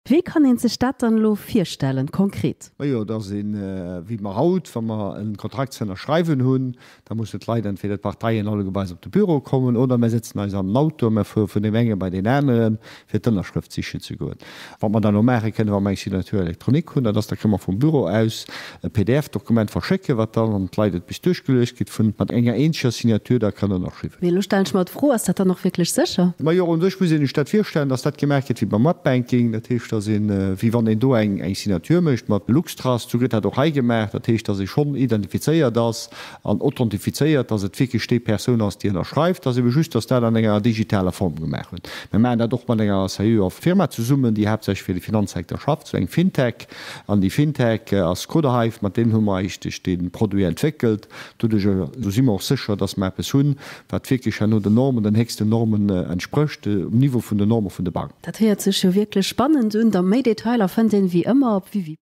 Wéi kann een sech dat dann elo virstellen, konkret? Majo, et ass een, wéi mer haut, wa mer e Kontrakt ze ënnerschreiwen hunn, da mussen d'Leit, entweder d'Parteien alleguer bei eis op de Büro kommen oder mer sëtzen eis an den Auto a mer fuere vun deem enge bei deen aneren, fir d'Ënnerschrëft sichen ze goen. Wat mer dann elo maache kënnen, wa mer eng Signature électronique hunn, dat ass, da kënne mer vum Büro aus e PDF-Dokument verschécken, wat dann, wann d'Leit et bis duerchgeluecht kritt hunn, mat enger eenzeger Signature da kann ënnerschriwwen. Mee elo stellen ech mer d'Fro, Ass dat dann och wierklech sécher? Majo, u sech muss een sech dat virstellen, dass dat gemaach gëtt wéi beim Webbanking. Dat heescht, dass een, wéi wann een do eng eng Signature mécht mat LuxTrust, sou gëtt dat och hei gemaach. Dat heescht, dass ee schonn identifizéiert ass an authentifizéiert, dass et wierklech déi Persoun ass, déi ënnerschreift. Ass ebe just, dass dat an enger digitaler Form gemaach huet. Mir maachen dat och mat enger seriöer Firma zesummen, déi haaptsächlech fir de Finanzsecteur schafft, sou eng Fintech. An déi Fintech ass Codehive, mat deenen hu mer eigentlech dee Produit entwéckelt. Doduerch, do si mer och sécher, dass mer eppes hunn, wat wierklech herno den Normen, den héchsten Normen entsprécht, um Niveau vun den Norme vun de Banken. Dat héiert sech jo wierklech spannend un. Da méi Detailer fënnt een wéi ëmmer op wiwi.